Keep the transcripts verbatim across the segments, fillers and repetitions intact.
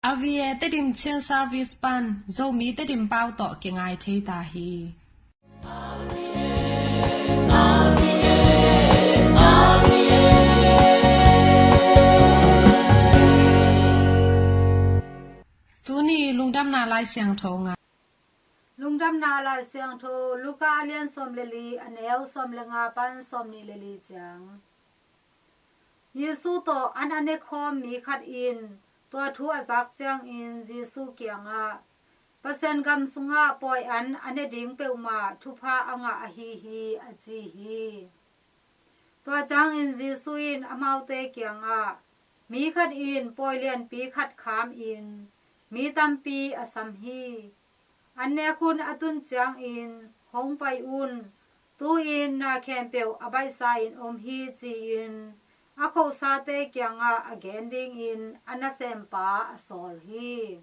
R V A Tedim Chin Service pan Zomi Tedim pau tawh kingai thei ta hi. Tuni lungdamna Lai Siangtho ngai. Lungdamna Lai Siangtho, Luka a lian sawm le li, a neu sawm le nga pan sawm nih le li ciang. Jesu tawh an a ne khawm mi khat in tua thu a zak ciangin Jesu kiangah, Pasian gam sungah pawi an a ne ding peuhmah thupha a ngah ahi hi, a ci hi. Tua ciangin Jesu in amaute kiangah, mi khat in pawi lianpi khat khamin mi tampi a sam hi. An nek hun a tun ciangin, hong pai un, tu-in na khempeuh a baihsa-in om hi, ci-in a khosate kiangah a gen dingin a nasempa a sawl hi.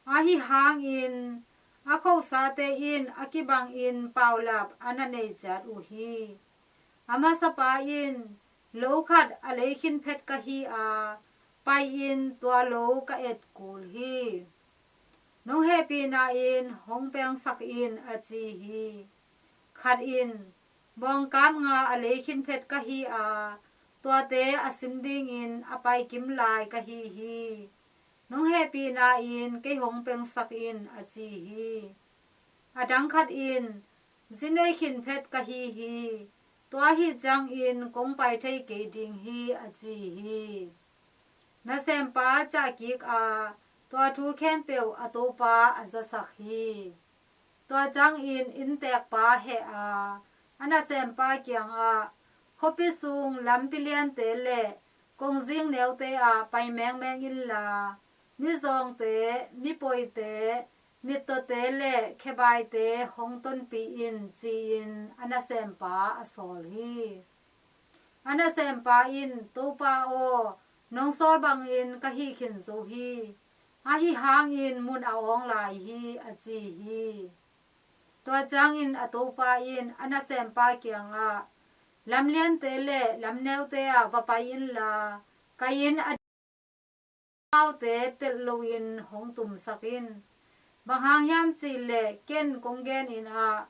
Ahi hangin a khosate in a kibangin paulap a na nei ciat uh hi. A masapa in, lo khat a lei khin phet ka hi a, pai-in tua lo ka et kul hi. Nong hehpihna in hong pengsak in, a ci hi. Khat in, bawngkap nga a lei khin phet ka hi a, tuate a sin dingin a pai kim lai ka hi hi. Nong hehpihna in kei hong pengsak in, a ci hi. A dang khat in, zi nei khin phet ka hi hi. Tua ahih ciangin kong pai thei kei ding hi, a ci hi. Nasempa ciah kik a, tua thu khempeuh a topa a zasak hi. Tua ciangin inntekpa heh a, a nasempa kiangah, khuapi sung lampi liante le kongzing neute ah pai mengmeng inla, mizawngte, mipoite, mittawte le khebaite hong tonpih in, ci-in a nasempa a sawl hi. A nasempa in, Topa aw, nong sawl bangin ka hih khin zo hi. Ahi hangin mun a awng lai hi, a ci hi. Tua ciangin a topa in a nasempa kiangah, lamliante le lamneute ah va pai inla, ka inn a dingte pelh loin hong tumsak in. Bang hang hiam cihleh ken kong genin ah,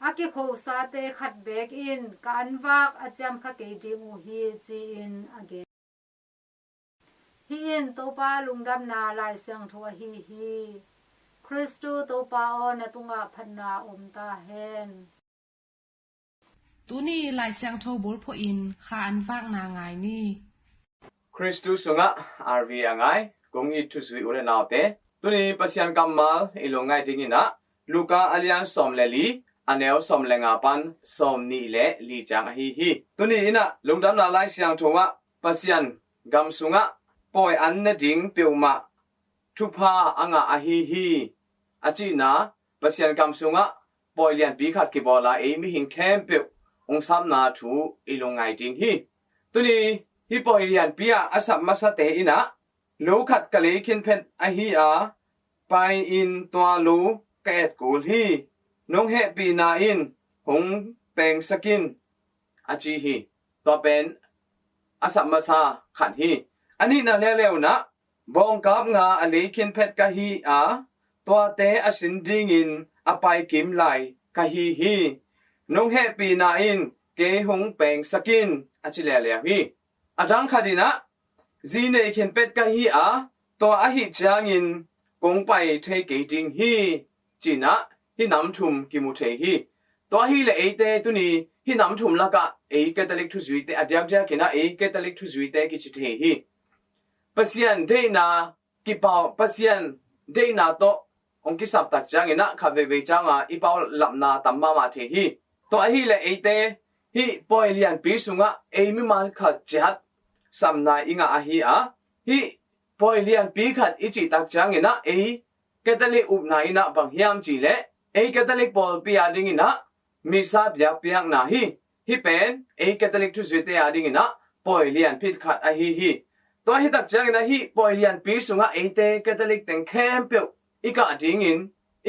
a kikhosate khat beek in ka anvak a ciamkha kei ding uh hi, ci-in a gen. Hih in Topa lungdamna Lai Siangtho ahi hi. Khristu Topa aw, na tungah phatna om ta hen. Tuni Lai Siangtho bulphuh in kha an vakna ngai ni. Khristu sungah R V a ngai kong it thuzui u le naute, tuni Pasian kammal i lungngaih dingin ah Luka a lian sawm le li, a neu sawm le nga pan sawm nih le li ciang ahi hi. Tuni in ah lungdamna Lai Siangtho ah Pasian gam sungah pawi an ne ding peuhmah thupha a ngah ahi hi, a cihna, Pasian gam sungah pawi lianpi khat kibawl a ei mihing khempeuh hong sapna thu i lungngaih ding hi. Tuni hih pawi lianpi ah a sap masate in ah, lo khat ka lei khin phet ahi a, pai-in tua lo ka et kul hi. Nong hehpihna in hong pengsak in, a ci hi. Tua pen a sap masa khat hi. A nihna leuleu in ah, bawngkap nga a lei khin phet ka hi a, tuate a sin dingin a pai kim lai ka hi hi. Nong hehpihna in kei hong pengsak in, a ci leuleu hi. A dang khat in ah, zi nei khin phet ka hi a, tua ahih ciangin kong pai thei kei ding hi, ci-in ah hih nam thum kimu thei hi. Tua hileh eite tuni hih nam thum lakah ei Catholic thuzuite, a diakdiakin ah ei Catholic thuzuite kici thei hi. Pasian deihna kipau, Pasian deihna tawh hong kisap tak ciangin ah khat veivei cianga i paulapna tam mahmah thei hi. Tua ahileh eite hih pawi lianpi sungah ei mimal khat ciat sapna i ngah ahi a, hih pawi lianpi khat i cih tak ciangin ah ei Catholic upna in ah bang hiam cihleh, ei Catholic pawlpi a dingin ah Missa biakpiakna hi. Hih pen ei Catholic thuzuite a dingin ah pawi lianpi khat ahi hi. Tua hi tak ciangin ah hih pawi lianpi sungah eite Catholic teng khempeuh i kah dingin,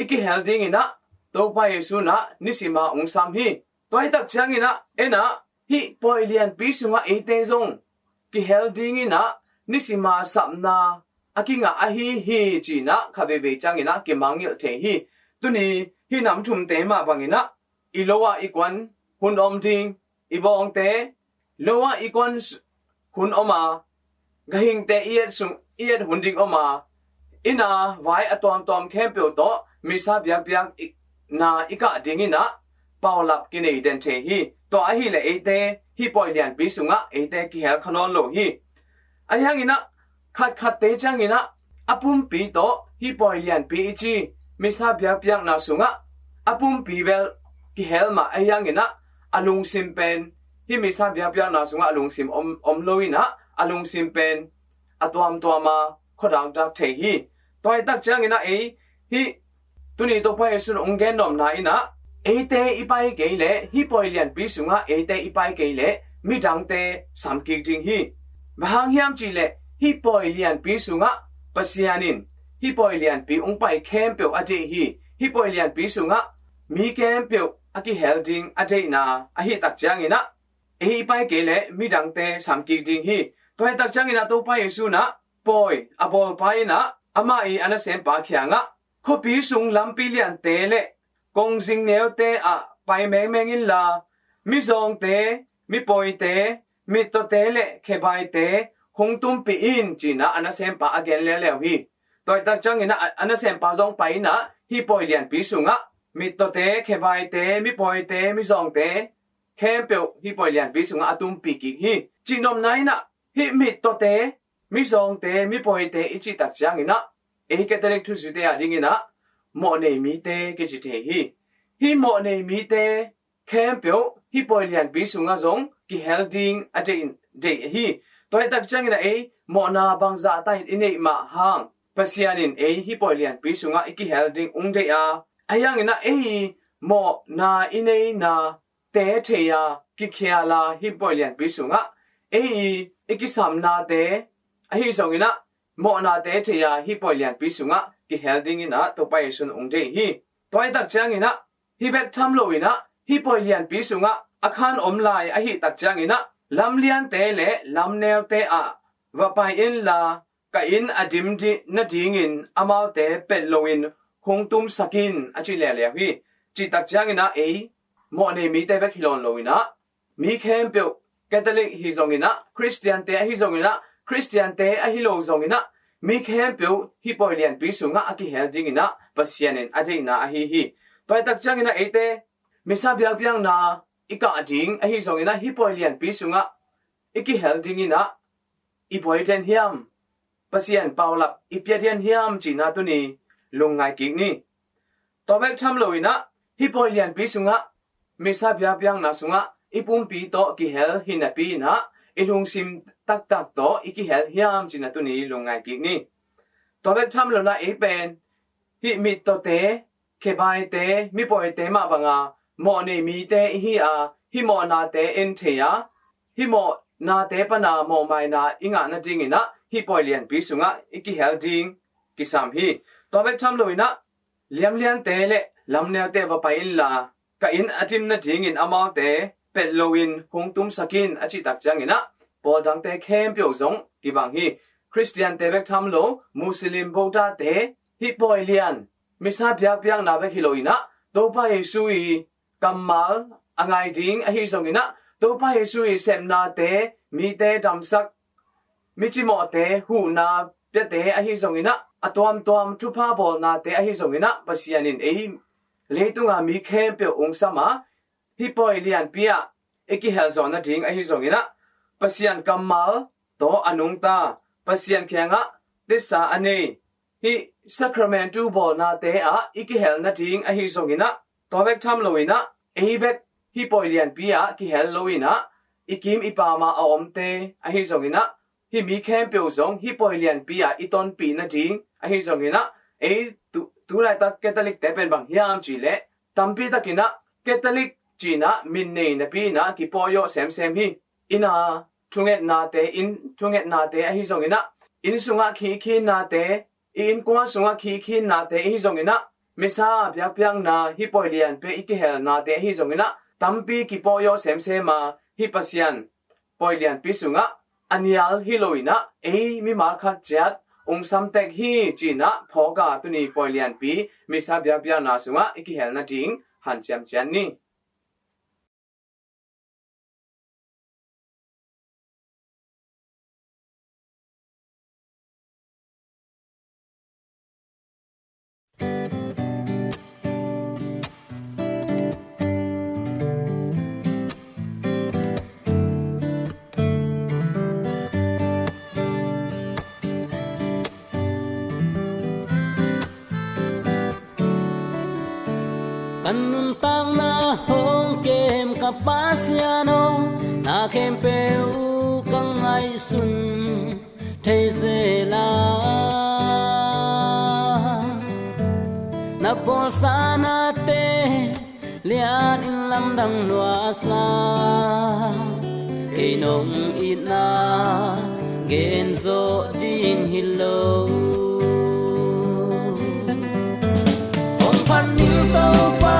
i kihel dingin ah Topa Jesu in ah nisima hong sam hi. Tua hi tak ciangin ah en ah hih pawi lianpi sungah eite zong kihel dingin ah nisima sapna a kingah ahi hi ci-in ah kha veivei ciangin ah kimangngilh thei hi. Tuni hih nam thumte mah bangin ah i lo ah i kuan hun om ding, i bawngte lo ah i kuan s-, hun om a, gahingte i et sung, i et hun ding om a, inn a vai a tuamtuam khempeuh tawh misa biakpiak i, na i kah dingin ah paulap kinei den thei hi. Tua ahih leh eite hih pawi lianpi sungah eite kihel kha nawn lo hi. Ahi hangin ah khatkhatte ciangin ah a pumpi tawh hih pawi lianpi i ci misa biakpiakna sungah a pumpi bel kihel mah ahi hangin ah a lungsim pen hih misa biakpiakna sungah a lungsim om, om lo in ah a lungsim pen a tuamtuam a khuadakdak thei hi. Tua hi tak ciangin ah ei hih tuni Topa Jesu in hong gen nopna in ah eite i pai kei leh hih pawi lianpi sungah eite i pai kei leh midangte samkik ding hi. Bang hang hiam cih leh hih pawi lianpi sungah Pasian in hih pawi lianpi hong pai khempeuh a deih hi. Hih pawi lianpi sungah mi khempeuh a kihel ding a deihna ahi tak ciangin ah ei i pai kei leh midangte samkik ding hi. Tua hi tak ciangin ah Topa Jesu in ah pawi a bawlpa in ah amah i a nasempa kiangah khuapi sung lampi liante le kongzing neute ah pai mengmeng inla mizawngte, mipawite, mittawte le khebaite hong tumpih in ci-in ah a nasempa a gen leuleu hi. Tua hi tak ciangin ah a, a nasempa zong pai in ah hih pawi lianpi sungah mittawte, khebaite, mipawite, mizawngte khempeuh hih pawi lianpi sungah a tumpih kik hi. Cihnopna in ah hih mittawte, mizawngte, mipawite i cih tak ciangin ah ei Catholic thuzuite a dingin ah mawhnei mite kici thei hi. Hih mawhnei mite khempeuh hih pawi lianpi sungah zong kihel ding a deih, deih hi. Tua hi tak ciangin ah ei mawhna bangzah ta in i neih mah hang Pasian in ei hih pawi lianpi sungah i kihel ding hong deih a, ahi hangin ah ei mawhna i neina te thei a kikhial a hih pawi lianpi sungah ei i, i kisamnate ahi zongin ah mawhnate thei a hih pawi lianpi sungah kihel dingin ah Topa Jesu in hong deih hi. Tua hi tak ciangin ah hih bek tham loin ah hih pawi lianpi sungah a khan om lai ahi tak ciangin ah lamliante le lamneute ah va pai inla ka inn a dim di, nadingin amaute pelh loin hong tumsak in a ci leuleu hi. Cih tak ciangin ah ei mawhnei mite bek hi lawn loin ah mi khempeuh Catholic hi zongin ah, Khristiante ahi zongin ah, Khristiante ahi lo zongin ah mi khempeuh hih pawi lianpi sungah a kihel dingin ah Pasian in a deihna ahi hi. Tua hi tak ciangin ah eite misa biakpiakna i kah ding ahi zongin ah hih pawi lianpi sungah i kihel dingin ah i buai den hiam? Pasian paulap i pia den hiam cihna tuni lungngai kik ni. Tua bek tham loin ah hih pawi lianpi sungah misa biakpiakna sungah i pumpi tawh kihel hi napi in ah i lungsim taktak tawh i kihel hiam cihna tuni lungngai kik ni. Tua bek tham loin ah ei pen hih mittawte, khebaite, mipawite mah banga mawhnei mite i hi a, hih mawhnate en thei a, hih mawhnate pana mawhmaina i ngah nadingin ah hih pawi lianpi sungah i kihel ding kisam hi. Tua bek tham loin ah liamliante le lamneute va pai inla ka inn a dim nadingin amaute pelh loin hong tumsak in a cih tak ciangin ah pawl dangte khempeuh zong kibang hi. Khristiante bek tham lo, Muslim, Buddhate hih pawi lian misa biakpiakna bek hi loin ah Topa Jesu i kammal a ngai ding ahi zongin ah Topa Jesu i sepnate, mite damsak, micimawhte huhna piate ahi zongin ah a tuamtuam thupha bawlnate ahi zongin ah Pasian in ei leitunga mi khempeuh hong sam a, hih pawi lianpi ah i kihel zawh nading ahi zongin ah Pasian kammal tawh a nungta, Pasian kiangah tisa a nei, hih sacramentu bawlnate ah i kihel nading ahi zongin ah tua bek tham loin ah ei bek hih pawi lianpi ah kihel loin ah i kim i pama a omte ahi zongin ah hih mi khempeuh zong hih pawi lianpi ah i tonpih nading ahi zongin ah ei tu, tu laitak Catholic-te pen bang hiam cih leh tampi takin ah Catholic ci-in ah min nei napi in ah kipawhawh semsem hi. Inn a thungetnate, inn thungetnate ahi zongin ah inn sungah khikhinnate, i innkuan sungah khikhinnate ahi zongin ah misa biakpiakna hih pawi lianpi i kihelnate ahi zongin ah tampi kipawhawh semsem a hih Pasian pawi lianpi sungah a nial hi loin ah ei mimal khat ciat ung sam tek hi, ci-in ah phawk a, tuni pawi lianpi misa biakpiakna sungah i kihel nading hanciam ciat ni. Ka nuntakna hong kem ka Pasian aw, na khempeuh ka ngaihsun thei zel a, na bawlsa nate lian in lamdang luahsa, kei nong itna gen zawh ding hi lo. Hong phat ning Topa,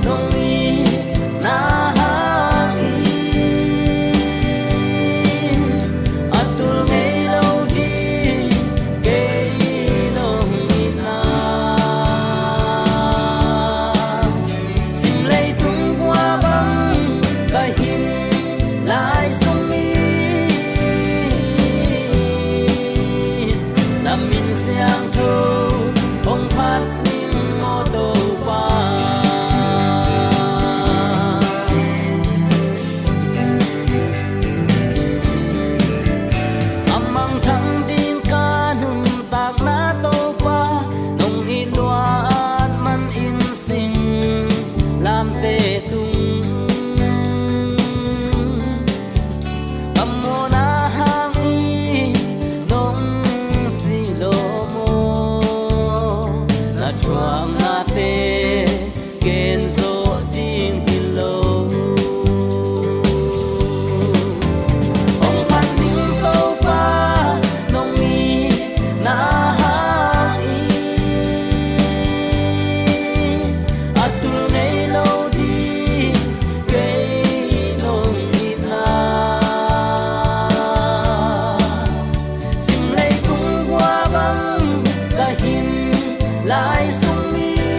nong itna hangin a tul ngei lo ding kei nong itna. Sim leitung kua bang ka hin lai sungin na min siangtho hong phat ning maw Topa. A mangthang ding ka nuntakna Topa, nong it luat manin singlamteh tung ka mawhna hangin nong sih lo maw, na thuaknate gen zawh ding hi lo. Hong phat ning Topa, nong itna hangin a tul ngei lo ding kei nong itna. Sim leitung kua bang ka hin lai sungin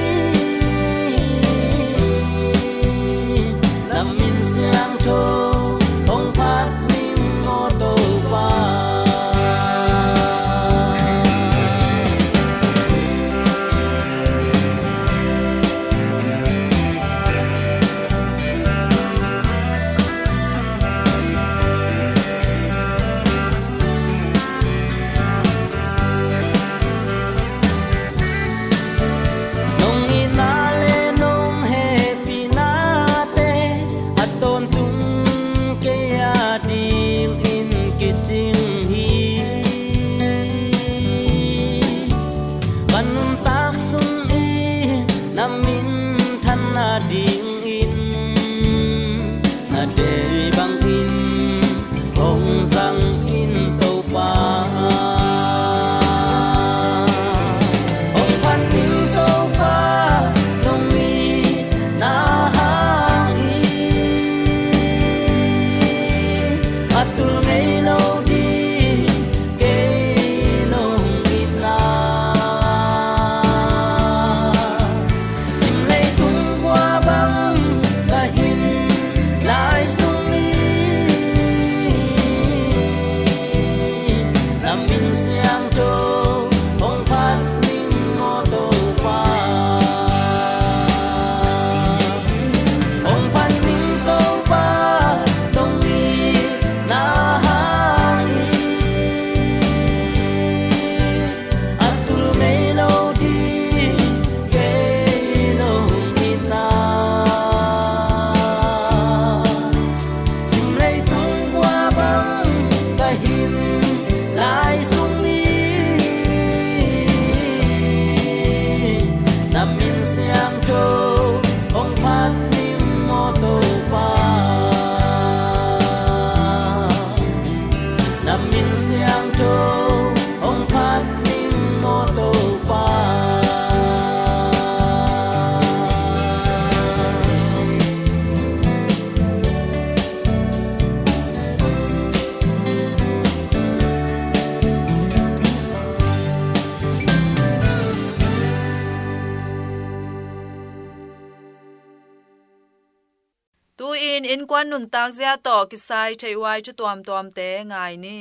Tu-in innkuan nuntakzia tawh kisai theihhuai thu tuamtuamte ngai ni.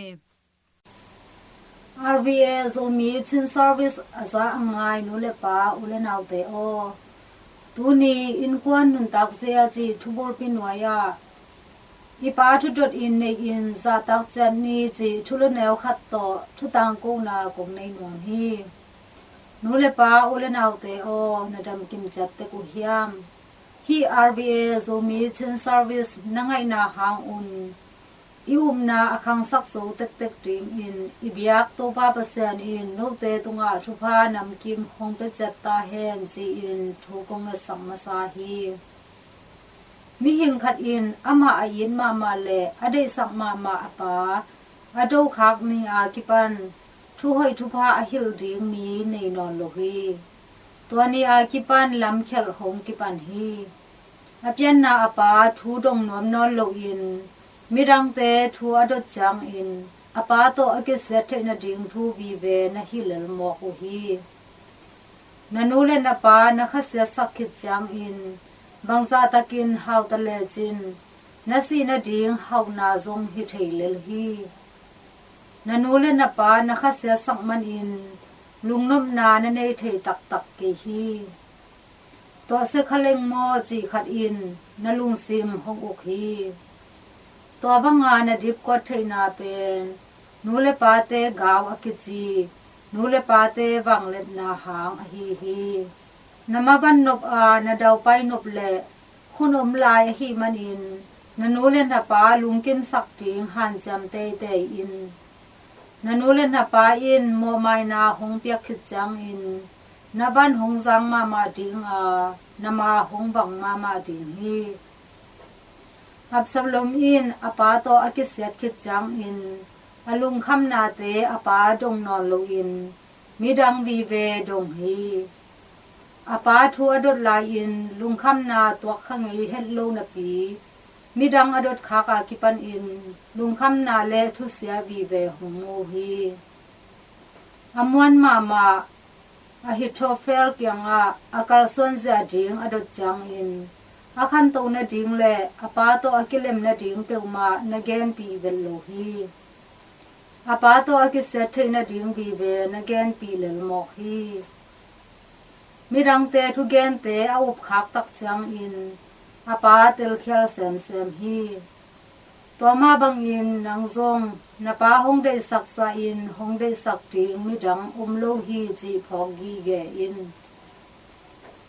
R V A Zomi Chin Service a za a ngai nu le pa, u le naute aw, tuni innkuan nuntakzia cih thubulpi nuai-ah i Pa thudot in nei-in zahtak ciat ni cih thulu neu khat tawh thutangkona kong nei nuam hi. Nu le pa, u le naute aw, na damkim ciat tek uh hiam? Hih R V A Zomi Chin Service na ngaihna hang un i upna a khangsak zo tektek dingin i biak Topa Pasian in note tungah thupha namkim hong pia ciat ta hen ci-in thu kong ngetsak masa hi. Mihing khat in amah a it mahmah le a deihsak mahmah a pa a dokhak ni a kipan thuhoih thupha a hilh ding mi nei nawn lo hi. Tua ni a kipan lamkhialh hong kipan hi. A pianna a pa thu dong nuam nawn loin midangte thu a dot ciangin a pa tawh a kisiat theih nading thu vive na hi lel mawk uh hi. Na nu le na pa na khasiatsak khit ciangin bangzah takin hau ta lecin na sih nading hauhna zong hi thei lel hi. Na nu le na pa na khasiatsak manin lungnopna na nei thei taktak kei hi. Tuahsia kha leng maw cih khat in na lungsim hong uk hi. Tua banga na dipkuat theihna pen nu le pate gau a kici, nu le pate vangliatna hang ahi hi. Na mavan nop a na daupai nop le hun om lai ahih manin na nu le na pa lungkimsak ding hanciam teitei in. Na nu le na pa in mawhmaina hong piak khit ciangin na van hong zang mahmah ding a, na ma hong vang mahmah ding hi. Absalom in a pa tawh a kisiat khit ciangin a lungkhamnate a pa dong nawn loin midang vive dong hi. A pa thu a dot lai-in lungkhamna tuak kha ngei het lo napi midang a dot khak a kipanin lungkhamna le thusia vive hong mu hi. A muan mahmah Ahithophel kiangah a kalsuan zia ding a dot ciangin a khanto nading le a pa tawh a kilem nading peuhmah na genpih vet lo hi. A pa tawh a kisiat theih nading vive na genpih lel mawk hi. Midangte thugente a upkhak tak ciangin a pa telkhial semsem hi. Tua mah bangin nang zong na pa hong deihsak zahin hong deihsak ding midang om lo hi cih phawk gige in.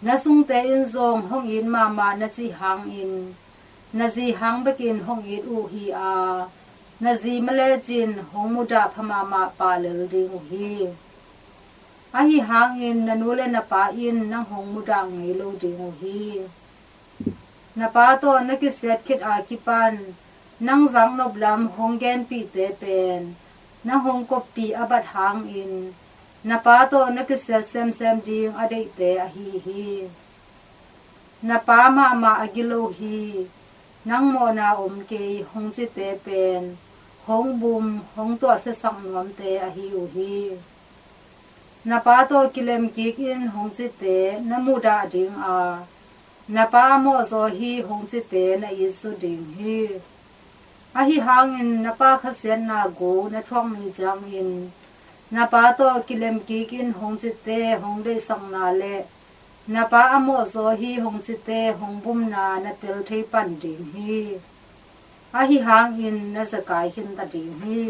Na sungte in zong hong it mahmah na cih hangin na zi hang bekin hong it uh hi a, na zi ma lecin hong mudah pha mahmah pah lel ding uh hi. Ahi hangin na nu le na pa in nang hong mudah ngei lo ding uh hi. Na pa tawh na kisiat khit a kipan nang zaknop lam hong genpihte pen nang hong koppih a bat hangin na pa tawh na kisiat semsem ding a deihte ahi hi. Na pa mahmah a gilo hi. Nang mawhna om kei hong cite pen hong bum, hong tuahsiasak nuamte ahi uh hi. Na pa tawh kilem kik in hong cite na mudah ding a, na pa a mawhzaw hi hong cite na itzaw ding hi. Ahi hangin na pa khasiatna gu na thuak ni ciangin na pa tawh kilem kik in hong cite hong deihsakna le na pa a mawhzaw hi hong cite hong bumna na tel thei pan ding hi. Ahi hangin na zekai khinta ding hi.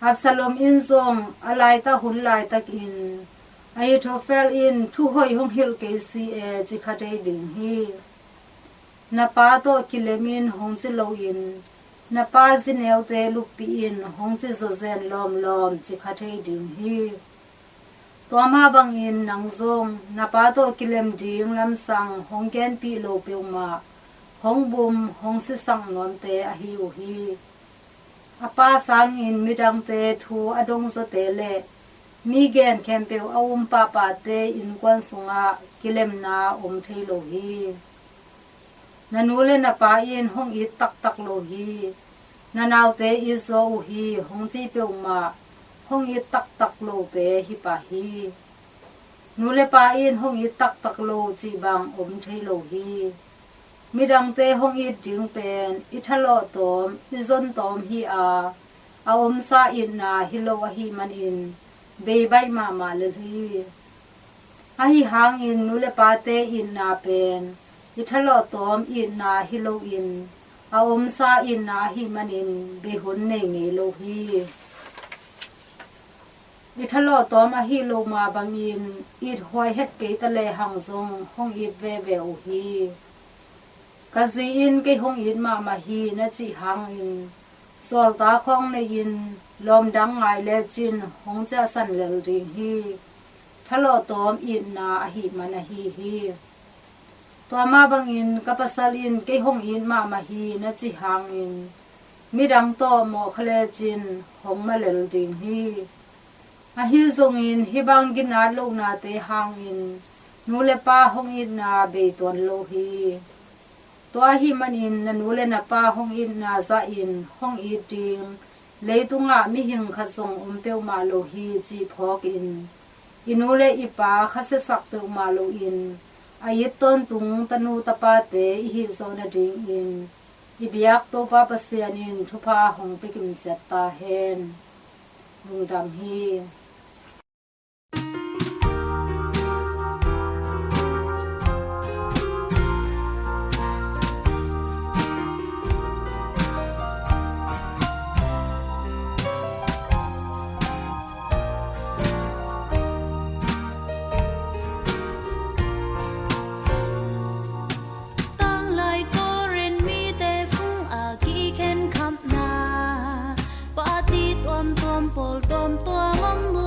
Absalom in zong a laitak hun laitakin Ahithophel in thuhoih hong hilh kei si e ci kha thei ding hi. Na pa tawh kilem in hong ci loin na pa zineute luppih in hong ci zawzen lawmlawm ci kha thei ding hi. Tua mah bangin nang zong na pa tawh kilem ding lamsang hong genpih lo peuhmah hong bum hong sisak nuamte ahi uh hi. A pa sangin midangte thu a dongzawte le mi gen khempeuh a um pahpahte innkuan sungah kilemna om thei lo hi. Na nu le na pa in hong it taktak lo hi. Na naute itzaw uh hi hong ci peuhmah hong it taktak lote hi pah hi. Nu le pa in hong it taktak lo cih bang om thei lo hi. Midangte hong it ding pen i thalawh tawm, i zon tawm hi a, a omsa itna hi lo ahih manin bei baih mahmah lel hi. Ahi hangin nu le pate itna pen i thalawh tawm itna hi loin a omsa itna ahih manin bei hun nei ngei lo hi. I thalawh tawm ahi lo mah bangin it huai het kei ta lehang zong hong it veve uh hi. Ka zi in kei hong it mahmah hi na cih hangin zawlta khawng nei-in lawm dang ngai lecin hong ciahsan lel ding hi. Thalawh tawm itna ahih man ahi hi. Tua mah bangin ka pasal in kei hong it mahmah hi na cih hangin midang tawh mawh kha lecin hong mah lel ding hi. Ahi zongin hih bang ginat lohnate hangin nu le pa hong itna bei tuan lo hi. Tua ahih manin na nu le na pa hong itna zahin hong it ding leitungah mihing khat zong om peuhmah lo hi cih phawkin i nu le i pa kha siasak peuhmah loin a it tawntung tanu tapate i hih zawh nadingin i biak Topa Pasian in thupha hong pia kimciat ta hen. Lungdam hi. Tanglai Korin mite sungah kikhen khapna, party tuamtuam, pawl tuamtuam om uh.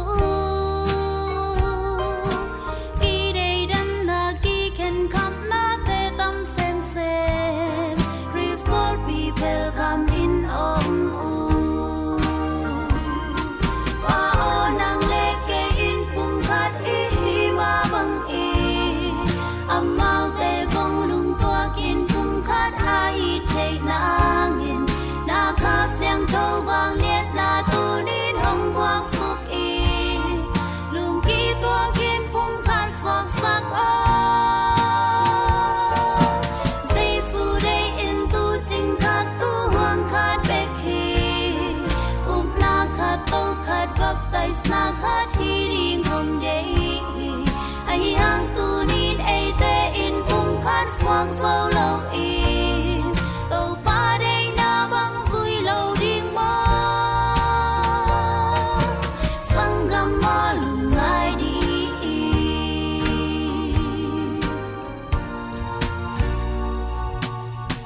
Kideidanna, kikhen khapnate tam semsem, Khrist pawlpi pelkham in om uh. Pa aw, nang le kei in pumkhat i hi mah bangin amaute zong lungtuakin pumkhat a it theih nangin na Kha Siangtho vangliatna tuni-in hong buaksuk in lungkituakin pumkhat suaksak aw. Jesu deih in tu cing khat, tu huang khat bek hi. Upna khat, to khat, baptisena khat hi ding hong deih hi. Ahi hang tuni-in eite in pumkhat suak zo loin Topa deihna bang zui lo ding maw? Sanggam maw, lungngai dih in.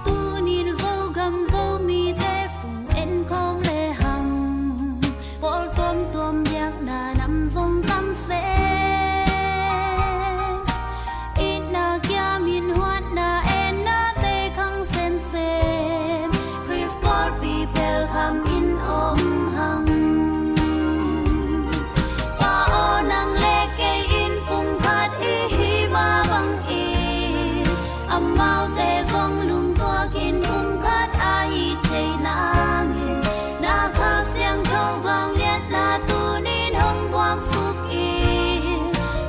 Tuni-in Zogam Zomite sung en khawm lehang pawl tuamtuam biakna nam zong tam sem. Itna kiamin huatna ennate khang semsem, Khrist pawlpi pelkham in om hang. Pa aw, nang le kei in pumkhat i hi mah bangin amaute zong lungtuakin pumkhat a it theih nangin na Kha Siangtho vangliatna tuni-in hong buaksuk in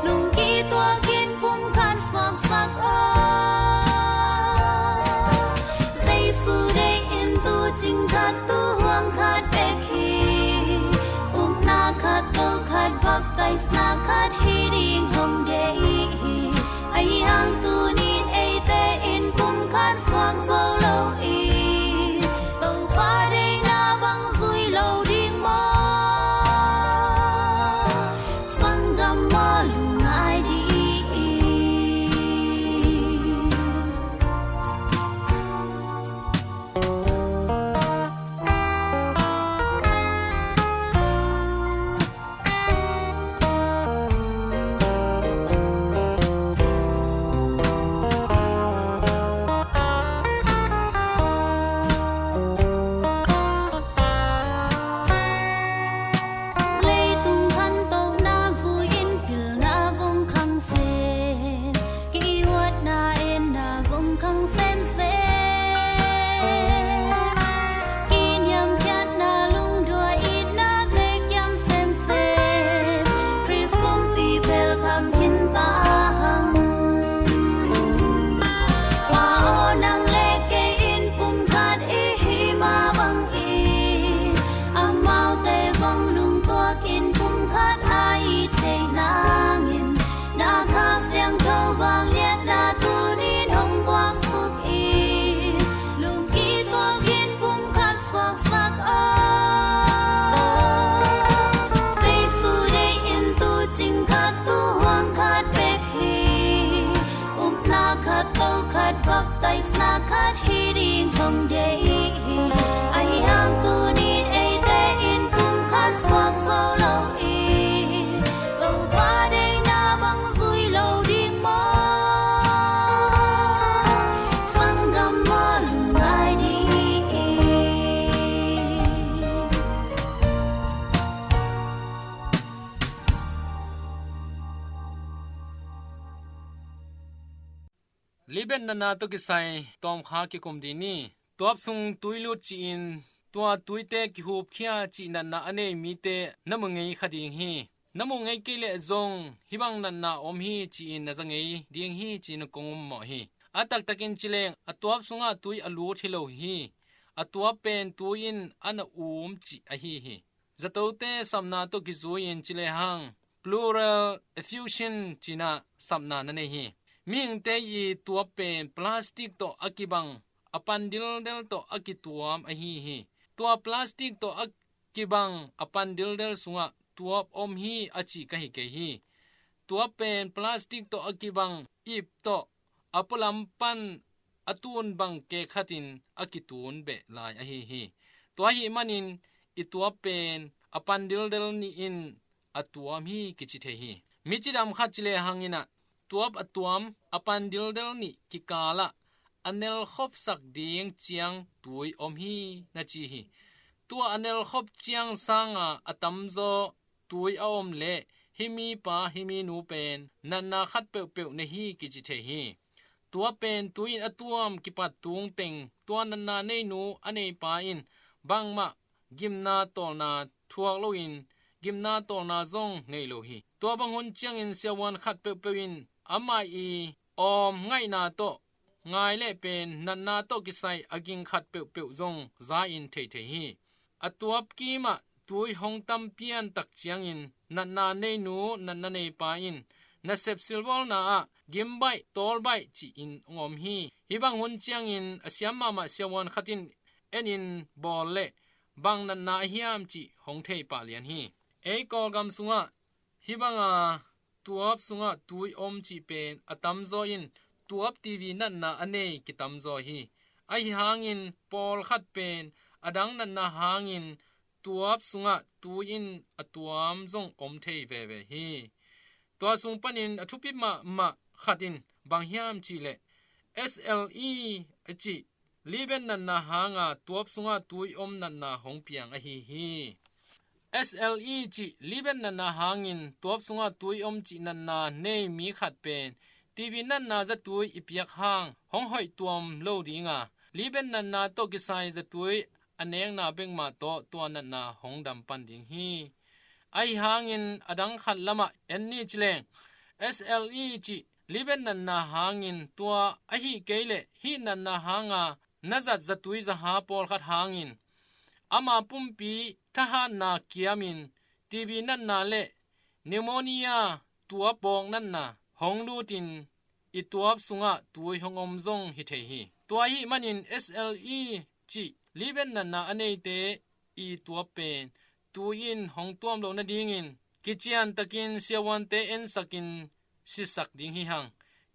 lungkituakin pumkhat suaksak aw. Jesu deih in tu cing khat, tu huang khat bek hi. Upna khat, to khat, baptisena khat hi ding hong deih hi. Ahi hang tuni-in eite in pumkhat suak zo loin Topa deihna bang zui lo ding maw? Sanggam maw, lungngai dih in. Sa khat hi ding thong deih hi. Ahi hang tuni-in eite in pumkhat suak zo lo hi. Topa deihna bang zui lo ding maw? Sanggam maw lungngai ding hi. Libet natna tawh kisai tawmkha kikum ding ni. Tuap sung tui lut ci-in tua tuite kihupkhia cih natna a nei mite na mu ngei kha ding hi. Na mu ngei kei leh zong hih bang natna om hi ci-in na za ngei ding hi ci-in kong ummawh hi. A taktakin ci leng a tuap sungah tui a lut hi lo hi. A tuap pen tui in a na um cih ahi hi. Zatote sapna tawh kizui-in ci lehang pleural effusion ci-in ah sapna na nei hi. Mihingte i tuap pen plastic tawh a kibang a pan dildel tawh a kituam ahi hi. Tua plastic tawh a kibang a pan dildel sungah tuap om hi a ci ka hi kei hi. Tuap pen plastic tawh a kibang ip tawh a pualam pan a tun bang kek khatin a kitun beh lai ahi hi. Tua ahih manin i tuap pen a pan dildel nih in a tuam hi kici thei hi. Mi cidam khat ci lehang in ah tuap a tuam a pan dildel nih kikalah a nelkhopsak ding ciang tui om hi na ci hi. Tua a nelkhop ciang sanga a tamzaw tui a om leh hih mipa hih minu pen natna khat peuhpeuh nei hi kici thei hi. Tuap pen tui in a tuam kipat tungteng tua natna neinu a neipa in bangmah gimna tawlna thuak loin gimna tawlna zong nei lo hi. Tua bang hun ciangin siavuan khat peuhpeuh in amah i awm ngaihna tawh ngai leh pen natna tawh kisai a ging khat peuhpeuh zong za-in thei thei hi. A tuap kimah tui hong tam pian tak ciangin natna neinu natna neipa in nasep silbawlna ah gimbaih tawlbaih ci-in hong om hi. Hih bang hun ciangin a siam mahmah siavuan khat in en in bawl leh bang natna a hiam cih hong thei pah lian hi. Ei Kawlgam sungah hih banga tuap sungah tui om cih pen a tamzaw in tuap T V natna a nei kitamzaw hi. Ahi hangin pawlkhat pen a dang natna hangin tuap sungah tui in a tuam zong om thei veve hi. Tua sung panin a thupi mahmah khat in bang hiam cih leh S L E a cih libet natna hanga tuap sungah tui om natna hong piang ahi hi. S L E cih libet natna hangin tuap sungah tui om cih natna nei mi khat pen T V natna zatui i piak hang hong hoih tuam lo dinga, libet natna tawh kisai zatui a nekna bek mah tawh tua natna hong dam pan ding hi. Ahi hangin a dang khat lamah en ni ci leng S L E cih libet natna hangin tua ahi kei leh hih natna hanga na zat zatui zaha pawlkhat hangin ama pumpi thahatna kiamin T B natna le pneumonia tuap bawk natna hong lutin i tuap sungah tui hong om zong hi thei hi. Tua ahih manin S L E cih libet natna a neite i tuap pen tui in hong tuam loh nadingin kiciantakin siavuante ensakin sisak ding hi hang.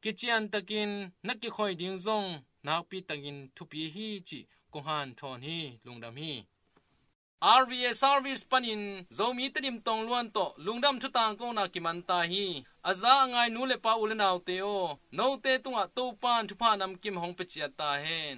Kiciantakin na kikhoih ding zong nakpi takin thupi hi cih kong hanthawn hi. Lungdam hi. R V A service panin Zomi Tedim tong luan tawh lungdam thutang kona kiman ta hi. A za a ngai nu le pa u le naute aw, note tungah Topan thupha namkim hong pia ciat ta hen.